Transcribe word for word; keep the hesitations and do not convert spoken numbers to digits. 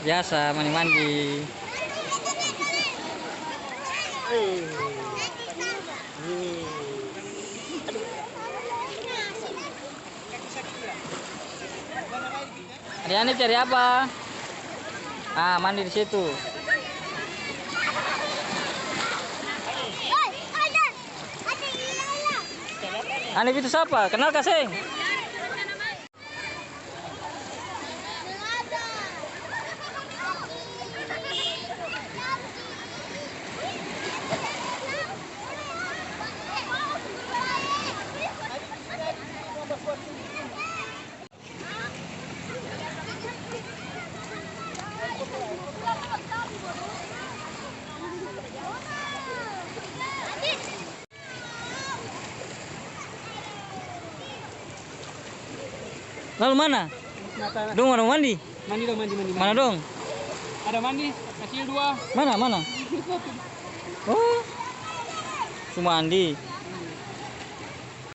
Biasa mandi-mandi. Ade-ane cari apa? Ah, mandi di situ. Ane itu sapa? Kenal ka seng? Lalu mana? Mata. Dong mana mandi? Mandi dong, mandi, mandi, mandi. Mana dong? Ada mandi, kacil dua. Mana, mana? Oh, su mandi.